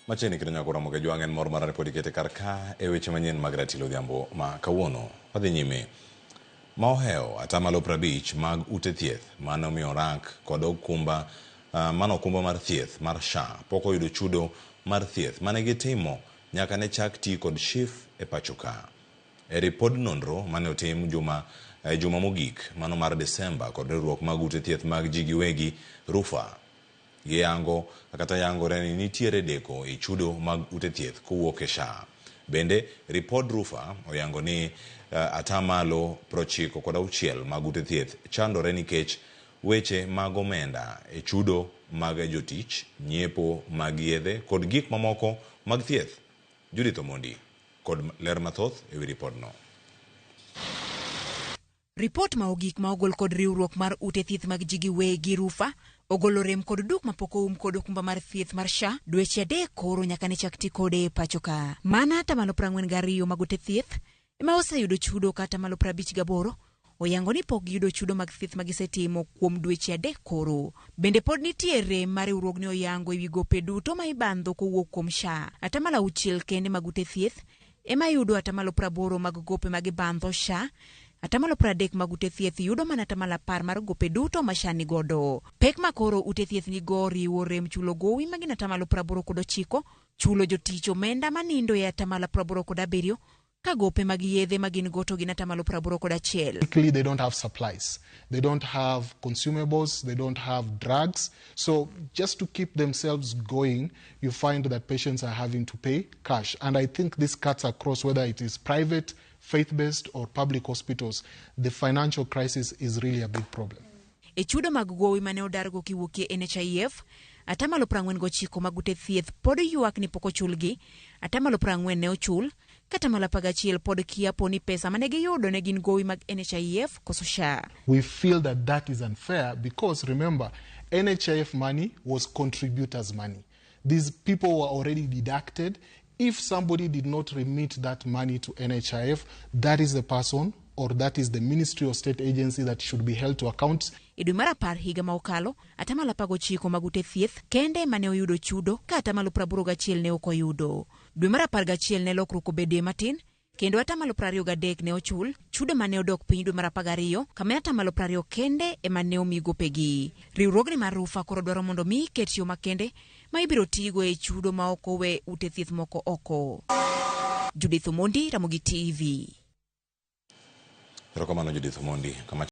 Machiegni kendo nyako Ramogi Ajwang' en mor mara ni pod ikete kar ka e weche manyien mag Ratilo Odhiambo ma kawuono. Wadhi nyime. Ma ohewo atamalo 50 mag ute thieth mane omiyo rak kod okumba mano okumba mar thieth mar SHA pok oyudo chudo mar thieth mane gitimo nyaka ne chak ti kod SHIF e pacho ka. E ripod nonro mane otim juma e juma mogik mano mar Desemba kod riwruok mag ute thieth mag ji giwegi RUPHA giyango kata yangore ni nitiere deko e chudo mag ute thieth kowuok e SHA. Bende, ripod RUPHA oyango ni atamalo 96 mag ute thieth chandore nikech weche mag omenda e chudo mag jotich, nyiepo mag yedhe kod gik mamoko mag thieth. Judith Omondi kod ler mathoth e wi ripodno. Ripot ma ogik ma ogol kod riwruok mar ute thieth mag ji giwegi RUPHA ogolo rem kod duk mapok oum kod okumba mar thieth mar SHA dweche 3 koro nyaka ne chak ti kode e pacho ka. Mana atamalo 42 mag ute thieth ema oseyudo chudo ka atamalo 58 oyango ni pok giyudo chudo mag thieth ma gisetimo kuom dweche 3 koro. Bende pod nitie rem ma riwruogni oyango ewi gope duto ma ibandho kowuok kuom SHA. Atamalo 6 kende mag ute thieth ema yudo atamalo 80 mag gope ma gibandho SHA. Atamalo 30 mag ute thieth yudo mana atamalo 10 mar gope duto ma SHA nigodo. Pek ma koro ute thieth nigo riwo rem chulo gowi ma gin atamalo 89, chulo jotich omenda manindo e atamalo 87, ka gope mag yedhe ma gin go to gin atamalo 81. Basically, they don't have supplies. They don't have consumables. They don't have drugs. So just to keep themselves going, you find that patients are having to pay cash. And I think this cuts across whether it is private, faith-based or public hospitals. The financial crisis is really a big problem. E chudo mag gowi mane odargo kiwuokie NHIF, atamalo 49 mag ute thieth pod ywak ni pok ochulgi, atamalo 40 ne ochul, ka atamalo 11 pod kia po ni pesa mane giyudo ne gin gowi mag NHIF koso SHA. We feel that that is unfair because remember, NHIF money was contributors' money. These people were already deducted. If somebody did not remit that money to NHIF, that is the person or that is the ministry or state agency that should be held to account. E dwe mar 10 higa ma okalo, atamalo 19 mag ute thieth kende mane oyudo chudo ka atamalo 81 ne ok oyudo. Dwe mar 11 ne lokruok obedie matin, kendo atamalo 23 ne ochul, chudo mane odok piny dwe mar 12, kama atamalo 20 kende ema ne omi gopegi. Riwruogni mar RUPHA koro dwaro mondo mi ket yo makende ma ibiro tigo e chudo ma ok owe ute thieth moko oko. Judith Omondi, Ramogi TV. Erokamano Judith Omondi. Kama